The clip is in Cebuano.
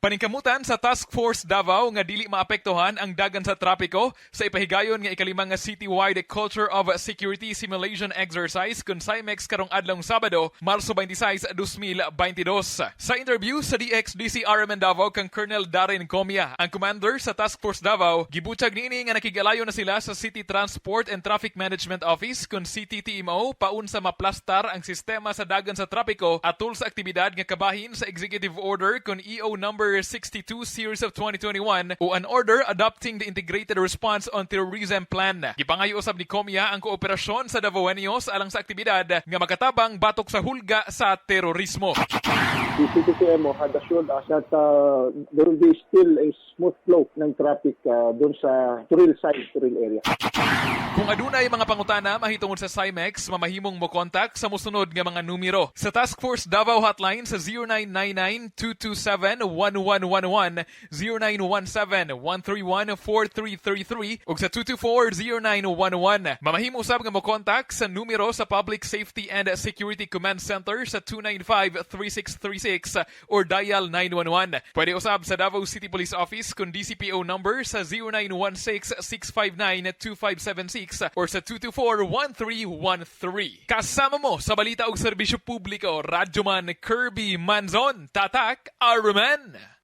Paningkamutan sa Task Force Davao nga dili maapektuhan ang dagan sa trapiko sa ipahigayon nga ikalimang nga citywide Culture of Security Simulation Exercise kun CIMEX karong adlong Sabado, Marso 26, 2022. Sa interview sa DXDC RMN Davao kang Colonel Darren Comia, ang commander sa Task Force Davao, gibutyag niini nga nakigalayo na sila sa City Transport and Traffic Management Office kun CTTMO paunsa maplastar ang sistema sa dagan sa trapiko atul sa aktibidad nga kabahin sa Executive Order kun EO number 62 series of 2021 o an order adopting the Integrated Response on Terrorism Plan. Gipangayo usab ni Comia ang kooperasyon sa Davaoeños alang sa aktibidad nga makatabang batok sa hulga sa terorismo. The CTTMO had assured us that there will be still a smooth flow ng traffic doon sa Toril side, Toril area. Kung adunay mga pangutana mahitungod sa CIMEX, mamahimong mo contact sa mosunod nga mga numero. Sa Task Force Davao Hotline sa 0999-227-1111, 0917-131-4333 ug sa 224-0911. Mamahimo usab nga mo contact sa numero sa Public Safety and Security Command Center sa 295-3636 or dial 911. Pwede usab sa Davao City Police Office kun DCPO number sa 0916-659-2576 or sa 224-1313. Kasama mo sa balita og serbisyo publiko, Radyoman Kirby Manzon, Tatak, RMN.